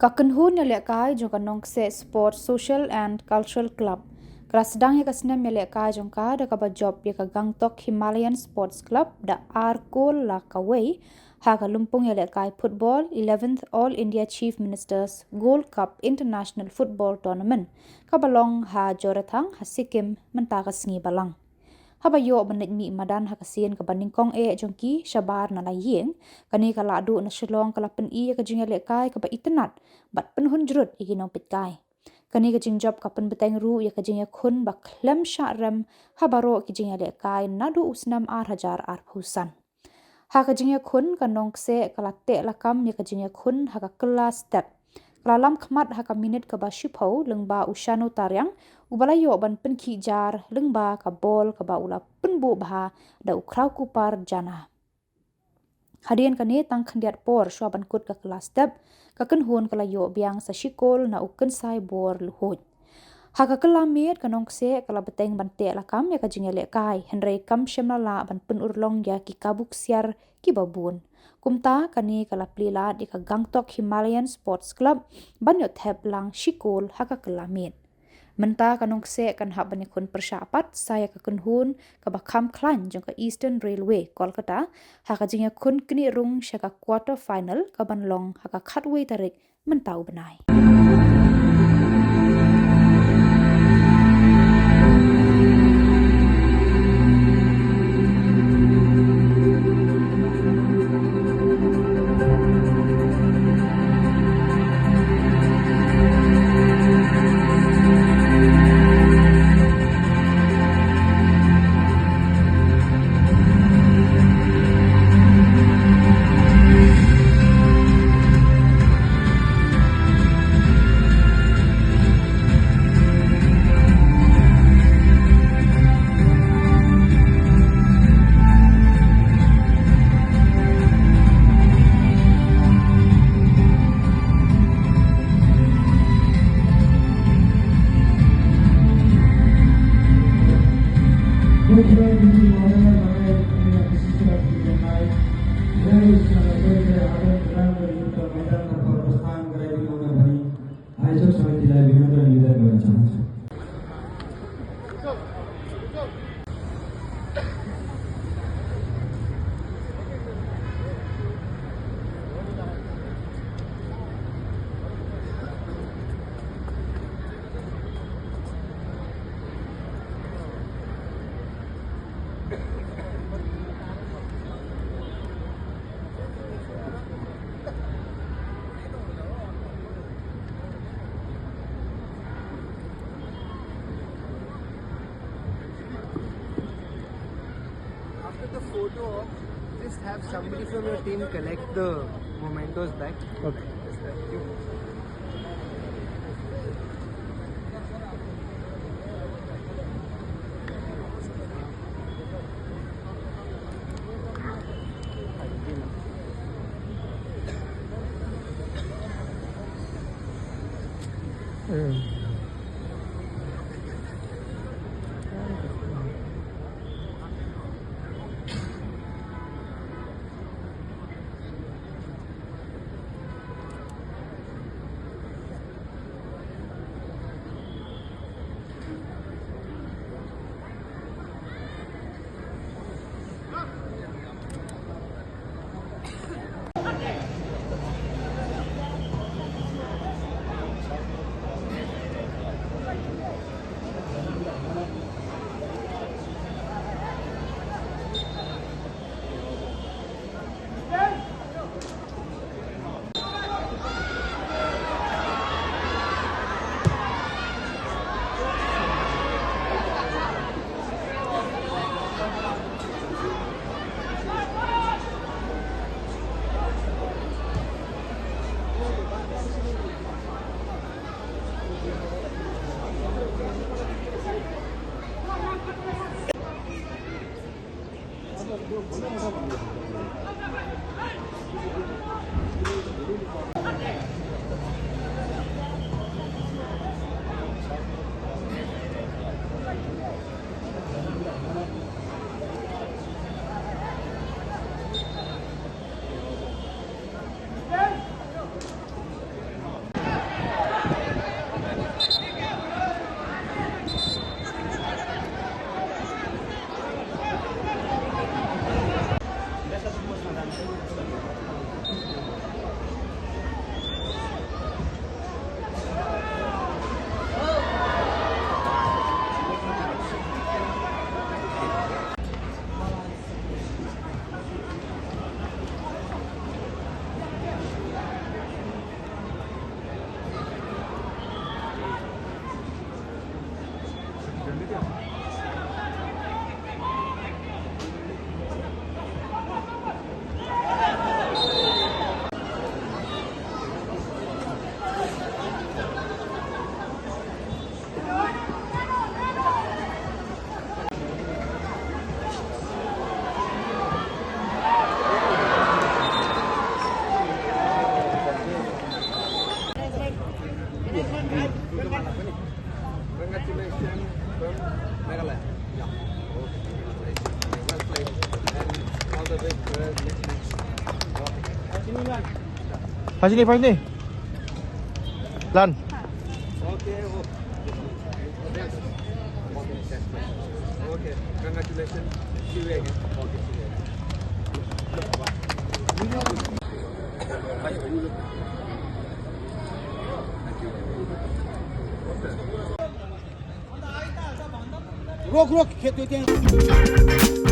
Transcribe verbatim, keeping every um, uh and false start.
Ka kynhun ïalehkai jong ka Nongkseh Sports Social and Cultural Club ka la sdang ïa ka snem ïalehkai jong ka da kaba jop ïa ka Gangtok Himalayan Sports Club da ar kol la kawei ha ka lympung ïalehkai football eleventh All India Chief Ministers Gold Cup International Football Tournament kaba long ha Jorethang ha Sikkim mynta ka sngi Balang. Haba ïoh ban leit mih madan ha ka sien kaba nyngkong eh jong ki shabar na la ïing, kane ka lahduh na Shillong ka la pyni ïa ka jingïalehkai kaba itynnad bad pynhun jrut ïa ki nongpeitkai. Kane ka jingjop ka pynbteng ruh ïa ka jingïakhun ba khlem shah rem ha baroh ki jingïalehkai naduh u snem ar hajar arphew san. Ha ka jingïakhun ka Nongkseh ka la teh lakam ïa ka jingïakhun ha ka kylla step. Ka la lam khmat ha ka minit kaba shiphew lyngba u Shanu Tariang uba la ïoh ban pynkhih jar lyngba ka bol kaba u la pynbuh bha da u khraw kupar Jana. Hadien kane tang khyndiat por shuwa ban kut ka kylla step, ka kynhun ka la ïoh biang sa shi kol na u Kynsai Bor Luhuid. Ha ka kylla miet ka Nongkseh ka la bteng ban teh lakam ïa ka jingïalehkai hynrei kam shym la lah ban pynurlong ïa ki kabu ksiar kiba bun. Kumta kane ka la plie lad ïa ka Gangtok Himalayan Sports Club ban ïoh thep lang shi kol ha ka kylla miet. Mynta ka Nongkseh kan hap ban ïakhun pyrshah pat sa ïa ka kynhun kaba kham khlaiñ jong ka Eastern Railway Kolkata ha ka jingïakhun knieh rung sha ka quarter final kaban long ha ka khatwei tarik mynta u bnai. आयोजक समितिलाई अभिनन्दन निवेदन गर्न चाहन्छु। After the photo op, just have somebody from your team collect the mementos back. Okay. Thank you. Congratulations from Meghalaya. Yeah. Okay. Well played. And all the best for the next match. Okay. Phai sini, phai sini. Lan. Okay. Oh. Okay. Congratulations. See you again. Okay. See you again. Rok, rok, khet tu tiang.